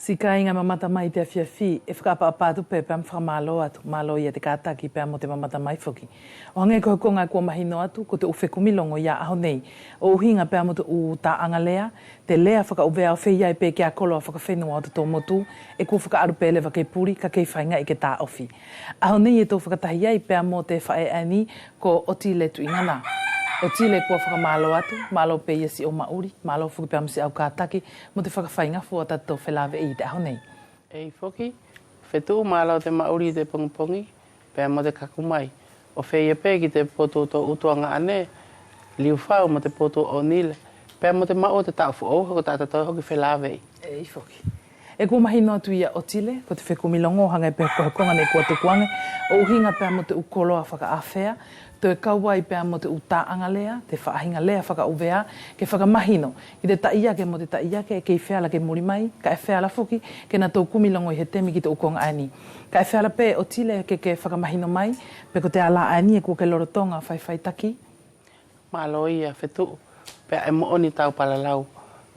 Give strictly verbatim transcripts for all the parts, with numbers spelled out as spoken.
Siʻi kāiga ʻe mamata mai ʻi te afiafi, ʻe fakaʻapaʻapa atu pe pea mo fakamālō atu, mālō ia te kātaki pea mo te mamata mai foki. ʻO hagē ko he koga kua mahino atu, ko te ʻu fekumi logo ia ʻaho nei, ʻo ʻuhiga pea mo te ʻu tāʻaga lea, te lea fakaʻuvea ʻo feia pe ki ʻa koloa fakafenua ʻo te tou motu, ʻe kua fakaʻalu pe leva ke puli, kaʻe kei faigaʻi ke tāʻofi. ʻAho nei ʻe tou fakatahi ai pea mo te faʻe ʻaeni, ko Otile Tuʻigana. Otile, kua fakamālō atu, mālō pe ia siʻo maʻuli, mālō foki pea mo siʻau kātaki, mo te fakafaigafua ʻo tatatou felāveʻi ʻi te ʻaho nei. ʻEī foki, Fetuʻu, mālō te maʻuli ʻi te pogipogi, pea mo te kaku mai. ʻO feia pe ki te potu ʻo tou ʻutuʻaga ʻaeni, Liufau mo te potu ʻo Nile, pea mo te maʻu ʻo te taʻu foʻou, he ko tatatou hoki felāveʻi. ʻEī foki. ʻE kua mahino atu ia Otile, ko te fekumi logo, hagē pe ko he koga neʻe kua tuku age, ʻo ʻuhiga pea mo te ʻu koloa fakaʻafea, toe kau ai pea mo te ʻu tāʻaga lea, te faʻahiga lea fakaʻuvea, ke fakamahino ki te taʻiake mo te taʻiake ʻe kei feala ke muli mai, kaʻe feala foki ke natou kumi logo ʻi he temi ki te ʻu koga ʻaeni. Kaʻe feala pe Otile ke ke fakamahino mai, pe ko te ala ʻaeni ʻe kua ke lolotoga faifaitaki. Mālō ia Fetuʻu, pea ʻe moʻoni tau palalau.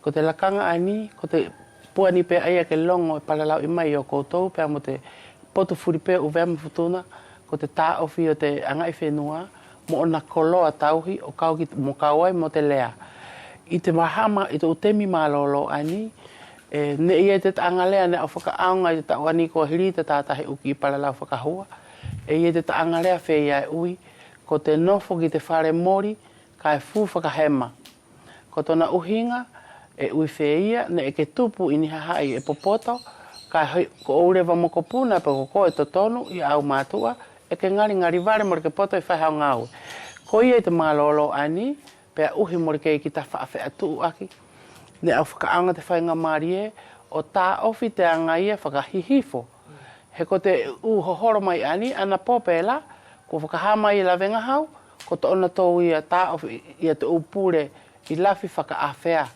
Ko te lakaga ʻaeni, ko te puani pe ʻaia ke logo ʻe palalauʻi mai ʻo koutou, pea mo te potu fuli pe ʻo ʻUvea mo Futuna, ko te tāʻofi ʻo te agaʻi fenua, mo ʻona koloa tauhi, ʻo kau ki, mo kau ai mo te lea. ʻI te mahama, ʻi te ʻu temi mālōlō ʻaeni, ʻe, neʻe ʻi ai te taʻaga lea neʻe au fakaʻaoga ʻi te taʻu ʻaeni kua hili te tatahi ʻu kiʻi palalau fakahua. ʻE ʻi ai te taʻaga lea feia ʻe ui, ko te nofo ki te fale moli, kaʻe fū fakahema. Ko tona ʻuhiga, ʻe ui feia, neʻe ke tupu ʻi ni hahaʻi ʻe popoto, kaʻe hoi, ko ʻou leva mokopuna pe ko koe totonu ʻi ʻau mātuʻa, ʻe ke galigali vale mole ke poto ʻi fai hau gaue. Koia ʻi te mālōlō ʻaeni, pea ʻuhi mole kei kita faʻa feʻatuʻuʻaki. Neʻe au fakaʻaoga te faiga malie, ʻo tāʻofi te aga ia fakahihifo. He ko te ʻu hoholo mai ʻaeni, ʻanapō pe la, kua fakahā mai ia Lavegahau, ko tonatou ia tāʻofi ia te ʻu pule ʻi Lafi fakaʻafea.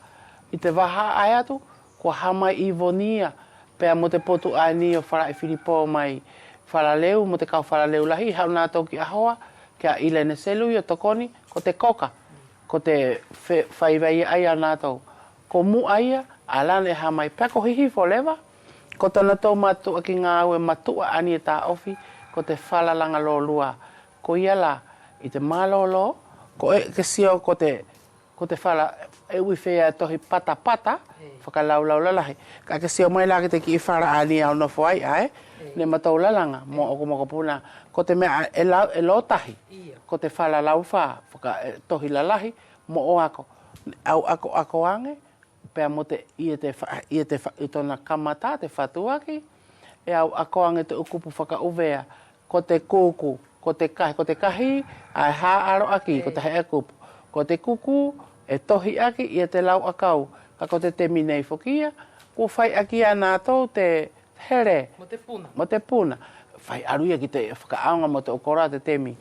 ʻI te vaha ʻae atu, kua hā mai Ivonia, pea mo te potu ʻaeni ʻo Falaʻi Filipo mai Falaleu, mo te kau Falaleu lahi, haʻu natou ki ʻahoa, kia Ilene Selui ʻo tokoni, ko te koka, ko te fe-, faiva ia ʻaia ʻa natou. Ko muʻa ia, ʻa la neʻe hā mai pea ko hihifo leva, ko tonatou matuʻaki gaue matuʻa ʻaeni ʻe tāʻofi, ko te fala Lagalolua. Koia la, ʻi te mālōlō, ko ʻe ke sio ko te, ko te fala ʻe ui feia tohi patapata, fakalaulau lalahi. Kaʻe ke sio mai la ki te kiʻi fala ʻaeni ʻe au nofo ai ʻae, neʻe matou lalaga, mo ʻoku mokopuna. Ko te meʻa ʻe lau, ʻe lōtahi, ko te fala laufa, faka-, ʻe tohi lalahi, mo ʻo ako. Au akoako age, pea mo te, ia te fa-, ia te fa-, ʻi tona kamata, te fatuaki, ʻe au ako age te ʻu kupu fakaʻuvea, ko te kuku, ko te kahi, ko te kahi, ʻae haʻaloʻaki, ko te heʻe kupu. Ko te kuku, ʻe tohiʻaki ia te lau ʻakau, kaʻe ko te temi nei foki ia, kua faiʻaki ia natou te hele. Mo te puna. Mo te puna. Fai alu ia ki te fakaʻaoga mo te ʻu koloa te temi.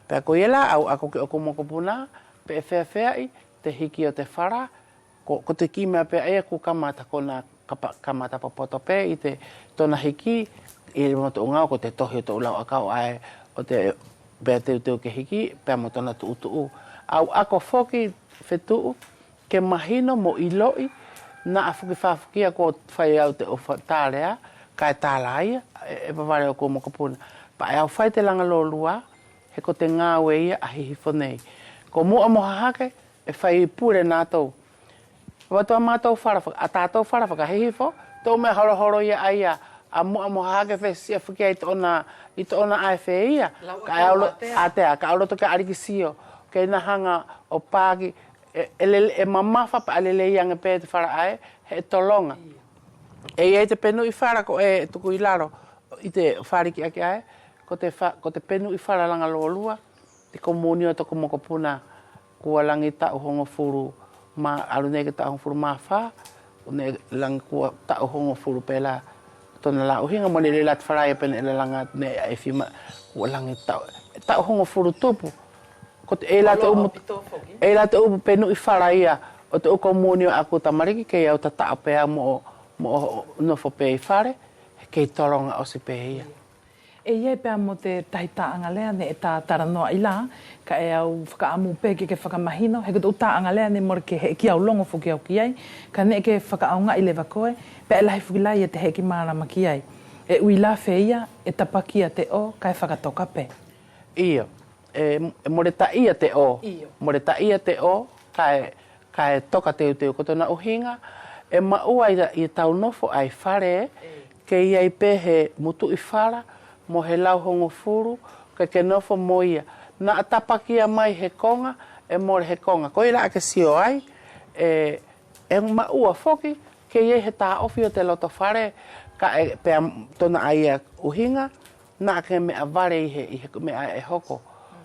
Pea koia la au ako ki ʻoku mokopuna, pe ʻe feafeaʻi te hiki ʻo te fala, Ko, ko te kiʻi meʻa pe ʻaia kua kamata ko na kapa-, kamata popoto pe ʻi te tona hiki, ʻi mo te ʻu gaue ko te tohi ʻo te ʻu lau ʻakau ʻae, ʻo te pea teuteu ke hiki, pea mo tona tuʻutuʻu. Au ako foki Fetuʻu, ke mahino mo iloʻi, naʻa foki fafoki ia kua fai au te ʻu fa-, talea, kaʻe tala ia, ʻe, ʻe vavale ʻoku mokopuna. Pea ʻe au fai te Lagalolua, he ko te gaue ia ʻa hihifo nei. Ko Muʻa mo Hahake, ʻe fai pule natou. Vatu ʻa matou fala faka-, ʻa tatou fala fakahihifo, te ʻu meʻa holoholo ia ʻaia, ʻa Muʻa mo Hahake fesiʻa foki ia ʻi tona, ʻi tona ʻae feia. Kaʻe au lo-, ʻatea, kaʻe au loto ke ʻaliki sio, kei na haga ʻo paki, ʻe, ʻe lele, ʻe mamafa pea lelei age pe te fala ʻae, he ʻe tologa. ʻE ʻi ai te penuʻi fala ko ʻe tuku ʻi lalo, ʻi te falikiʻaki ʻae, ko te fa-, ko te penuʻi fala Lagalolua, te komunio ʻo toku mokopuna, kua lagi taʻu hogofulu ma, alu nei ke taʻu hogofulu ma fa, neʻe lagi kua taʻu hogofulu pe la, tona la ʻuhiga mo neʻe lelei la te fala ia pe neʻe lalaga neʻe ʻe fima, kua lagi taʻu, taʻu hogofulu tupu. Ko te, ʻe la te ʻu, ʻe la te ʻu penuʻi fala ia, ʻo te ʻu komunio ʻaku tamaliki kei au tataʻo pea moʻo, moʻo nofo pe ʻi fale, kei tologa ʻosi pe ia. ʻE ʻi ai pea mo te tahi taʻaga lea neʻe ta talanoaʻi la, kaʻe au fakaʻamu pe ke ke fakamahino, he ko te ʻu taʻaga lea neʻe mole ke heʻeki au logo foki au ki ai, kaʻe neʻe ke fakaʻaogaʻi leva koe, pea ʻe lahi foki la ia te heʻeki malama ki ai. ʻE ui la feia, ʻe tapakia te ʻo, kaʻe fakatoka pe. Io, ʻe, ʻe mole taʻia te ʻo. Io. Mole taʻia te ʻo, kaʻe, kaʻe toka teuteu ko tona ʻuhiga, ʻe maʻua ia, ia tau nofo ʻae ʻi fale, kei ʻi ai pe he mutuʻi fala, mo he lau hogofulu, ke ke nofo mo ia. Naʻa tapakia mai he koga, ʻe mole he koga. Koia la ʻae ke sio ai, ʻe, ʻe maʻua foki, kei ʻi ai he taʻofi ʻo te loto fale, kaʻe pea tona ʻaia ʻuhiga, naʻa ke meʻa vale ʻi he, ʻi he meʻa ʻe hoko.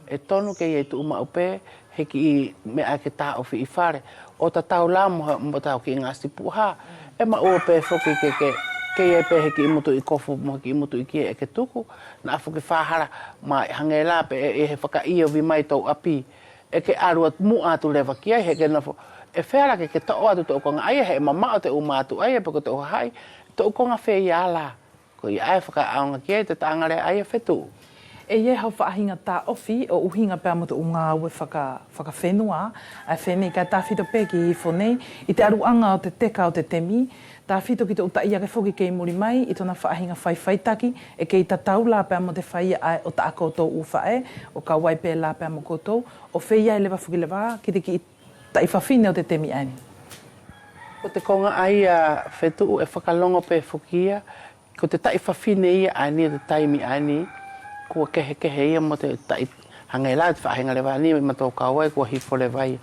ʻE tonu kei ʻi ai tuʻumaʻu pe, he kiʻi meʻa ke taʻofi ʻi fale. ʻO tatau la mo, mo tau kiʻi gasi puha. ʻE maʻua pe foki ke, ke, kei ʻi ai pe he kiʻi mutuʻi kofu, mo he kiʻi mutuʻi kie ʻe ke tuku, naʻa foki fahala, mo hage la pe ʻe, ʻe he fakaʻiovi mai tou ʻapi. ʻE ke alu atu muʻa atu leva ki ai, he ke nofo. ʻE feala ke, ke toʻo atu tou koga ʻaia, he mamaʻo te ʻu matu ʻaia, pe ko te ʻu hahaʻi, tou koga feia la. Koia ʻae ʻe fakaʻaoga ki ai te taʻaga lea ʻaia Fetuʻu. ʻE ʻi ai hau faʻahiga taʻofi ʻo ʻuhiga pea mo te ʻu gaue faka-, fakafenua, ʻae fenei kaʻe tafito pe ki Hifo nei, ʻi te aluʻaga ʻo te teka ʻo te temi, tafito ki te ʻu taʻiake foki kei muli mai, ʻi tona faʻahiga faifaitaki, ʻe kei tatau la pea mo te fai ʻae ʻo taʻakoutou ʻu faʻe, ʻo kau ai pe la pea mo koutou, ʻo feia leva foki leva, ki te kiʻi taʻi fafine ʻo te temi ʻaeni. Ko te koga ʻaia Fetuʻu ʻe fakalogo pe foki ia, ko te taʻi fafine ia ʻaeni ʻo te taimi ʻaeni, kua kehekehe ia mo te taʻi hage la te faʻahiga leva ʻaeni, matou kau ai kua Hifo leva ia.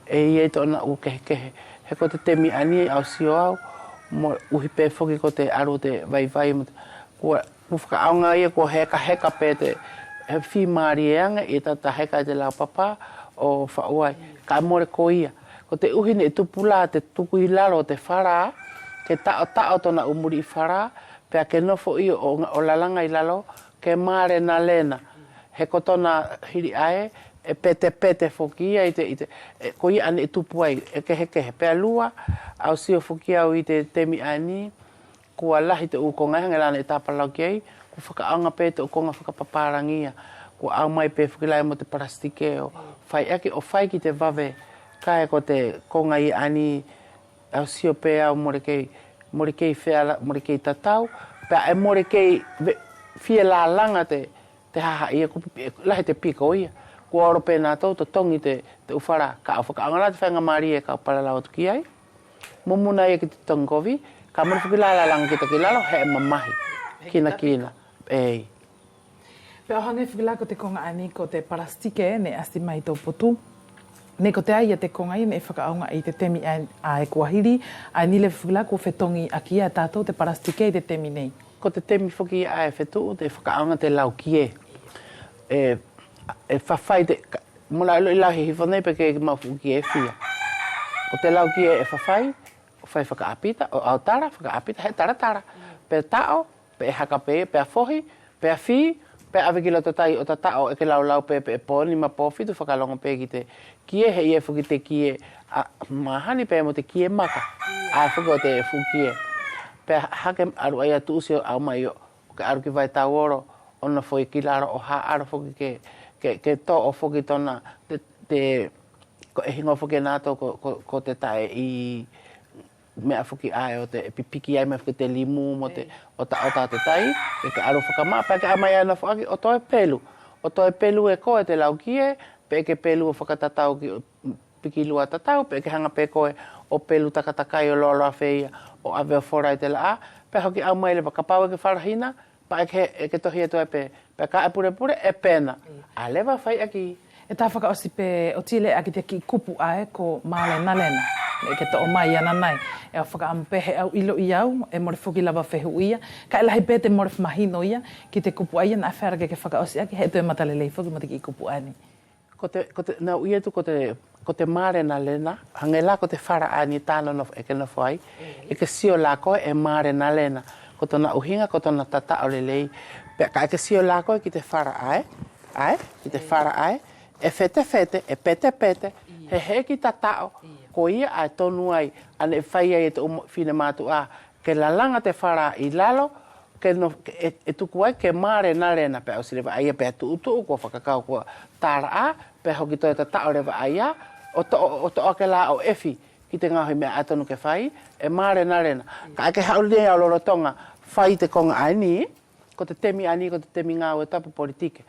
ʻE ʻi ai tona ʻu kehekehe. He ko te temi ʻaeni au sio au, mo ʻuhi pe foki ko te alu ʻo te vaivai, mo te, kua, kua fakaʻaoga ia kua hekaheka pe te, he fimalie age ʻi tata heka ʻi te lau papa ʻo faʻu ai. Kaʻe mole koia. Ko te ʻuhi neʻe tupu la te tuku ʻi lalo ʻo te fala, ke taʻotaʻo tona ʻu muliʻi fala, pea ke nofo ʻi ʻo, ʻo lalaga ʻi lalo, ke malenalena. He ko tona hili ʻae, ʻe petepete foki ia ʻi te, ʻi te, ʻe, koia ʻae neʻe tupu ai, ʻe kehekehe. Pea lua, au sio foki au ʻi te temi ʻaeni, kua lahi te ʻu koga ʻae hage la neʻe ta palalau ki ai, kua fakaʻaoga pe te ʻu koga fakapapalagi ia, kua ʻaumai pe foki la ia mo te palasitike ʻo fai ake ʻo fai ki te vave, kaʻe ko te koga ia ʻaeni, au sio pe au mole kei, mole kei feala, mole kei tatau, pea ʻe mole kei ve-, fia lalaga te, te hahaʻi ia, kua pi-, lahi te piko ia. Kua olo pe natou totogi te, te ʻu fala, kaʻe au fakaʻaoga la te faigamalie kaʻe au palalau atu ki ai. Mumuna ia ki te totogi kovi, kaʻe mole foki la lalaga kita ki lalo, he ʻe mamahi. Kinakina. Ei. Pea ʻo hage foki la ko te koga ʻaeni ko te palasitike neʻe ʻasi mai tou potu. Neʻe ko te ʻaia te koga ia neʻe fakaʻaogaʻi ʻi te temi ʻae, ʻae kua hili, ʻaeni leva foki la kua fetogi ʻaki ia e tatou te palasitike ʻi te temi nei. Ko te temi foki ʻae Fetuʻu te fakaʻaoga te lau kie. ʻE, ʻe fafai te, ka-, mo la ʻilo ʻi lau he Hifo nei pe ke maʻu foki kie fia. Ko te lau kie ʻe fafai, ʻo fai fakaʻapita, ʻo ʻau tala, fakaʻapita, he talatala. Pe taʻo, pe ʻe haka pe, pea fohi, pea fi, pea ʻave ki loto tai ʻo tataʻo ʻe ke laulau pe, pe ʻe po nima po fitu fakalogo pe ki te kie, he ʻe ʻi ai foki te kie ʻa mahani pea mo te kie maka. ʻAe foki ʻo te fuʻu kie. Pea hake alu ai ʻo tuʻusi ʻo ʻaumai ʻo ke alu ki Vaitauolo, ʻo nofo ia ki lalo ʻo haʻalo foki ke, ke, ke toʻo foki tona, te, te, ko ʻe higoa foki e natou ko, ko, ko te taʻe ʻi meʻa foki ʻae ʻo te pipiki ai mai foki te limu mo te ʻotaʻota ʻo te tai, ke ke alu fakamaʻa, pea ke ʻaumai ʻo nofo ʻaki ʻo toe pelu. ʻO toe pelu e koe te lau kie, pe ke pelu ʻo fakatatau ki, ʻo piki lua tatau, pe ke haga pe koe ʻo pelu takatakai ʻo loaloa feia, ʻo ʻave ʻo fola ʻi te laʻā, pea hoki ʻaumai leva kapau ʻe ke falahina, pea ʻe ke, ʻe ke tohi atu ai pe, pea ka ʻe pulepule, ʻe pena. ʻAe leva fai ʻaki. ʻE ta fakaʻosi pe ʻo tili ʻaki te kiʻi kupu ʻae ko malenalena. Neʻe ke toʻo mai ʻanenai. ʻE au fakaʻamu pe he ʻau iloʻi au, ʻe mole foki lava fehuʻi ia. Kaʻe lahi pe te mole mahino ia, ki te kupu ʻaia naʻa feala ke ke fakaʻosi ʻaki, he toe matalelei foki mo te kiʻi kupu ʻaeni. Ko te, ko te, naʻa ui atu ko te, ko te malenalena, hage la ko te fala ʻaeni ta nonofo, ʻe ke nofo ai, ʻe ke sio la koe ʻe malenalena, ko tona ʻuhiga, ko tona tataʻo lelei, pea ka ʻe ke sio la koe ki te fala ʻae, ʻae, ki te fala ʻae, ʻe fetefete, ʻe petepete, he heʻeki tataʻo, koia ʻae tonu ai, ʻae neʻe fai ai e te ʻu fafine matuʻa, ke lalaga te fala ʻi lalo, ke no, ʻe, ʻe tuku ai ke malenalena. Pea ʻosi leva ʻaia pea tuʻutuʻu, kua fakakau kua talaʻa, pea hoki toe tataʻo leva ʻaia ʻo toʻo, ʻo toʻo ake la ʻo ʻefi ki te gaohi meʻa ʻae tonu ke fai, ʻe malenalena. Kaʻe ke haʻu nei au lolotoga fai te koga ʻaeni, ko te temi ʻaeni ko te temi gaue tapu politike.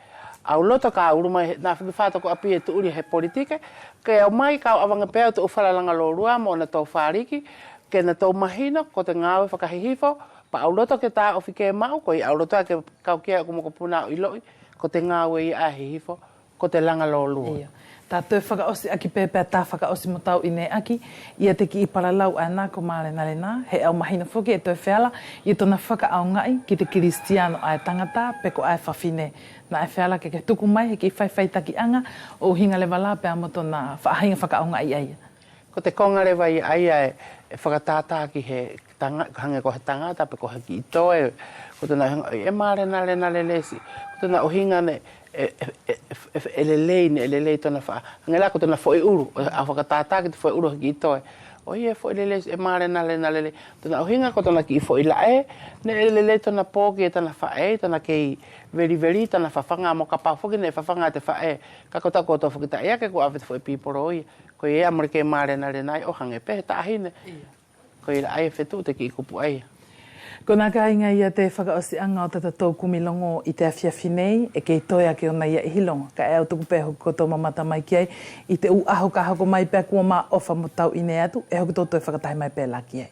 Au loto ka ulu mai he, na fiki fatokoʻapi ʻe tuʻuli he politike, ke au mai kau ʻavage pea ʻo te ʻu falalaga lolua mo ʻonatou faliki, ke natou mahino ko te gaue fakahihifo, pea au loto ke taʻofi ke maʻu, koia au loto ake kau kia ʻoku mokopuna ʻo iloʻi ko te gaue ia ʻae hihifo, ko te laga lolua. Io. Ta toe fakaʻosi ʻaki pe pea ta fakaʻosi mo tauʻineʻaki ia te kiʻi palalau ʻaena ko malenalena, he au mahino foki ʻe toe feala ia tona fakaʻaogaʻi ki te kilisitiano ʻae tagata pe ko ʻae fafine. Naʻe feala ke ke tuku mai he kiʻi faifaitakiʻaga ʻo ʻuhiga leva la pea mo tona faʻahiga fakaʻaogaʻi ʻaia. Ko te koga leva ia ʻaia ʻe, ʻe fakatātā ki he taga-, hage ko he tagata pe ko he kiʻi toe, ko tona ʻuhiga ʻe malenalena lelei siʻi. Ko tona ʻuhiga neʻe, ʻe, ʻe lelei, neʻe lelei tona fa-, hage la ko tona foʻi ʻulu, ʻe, ʻe fakatātā ki te foʻi ʻulu he kiʻi toe. ʻOia foʻi lelei siʻi, ʻe malenalena lelei. Tona ʻuhiga ko tona kiʻi foʻi laʻe, neʻe lelei tona poki e tana faʻe, tana kei veliveli tana fafaga mo kapau foki neʻe fafaga te faʻe. Kaʻe ko taku kotou foki taʻiake kua ʻave te foʻi pipolo ia. Koia ʻe mole kei malenalena ai ʻo hage pe he taʻahine. Io. Koia ʻaia ʻe fetuʻu te kiʻi kupu ʻaia. Ko na kaiga ia te fakaʻosiʻaga ʻo tatatou kumi logo ʻi te afiafi nei, ʻe kei toe ake ʻona ia ʻihi logo. Kaʻe au tuku pe hoki kotou mamata mai ki ai ʻi te ʻu ʻaho ka hoko mai pea kua ma ʻofa mo tauʻine atu, ʻe hoki tou toe fakatahi mai pe la ki ai.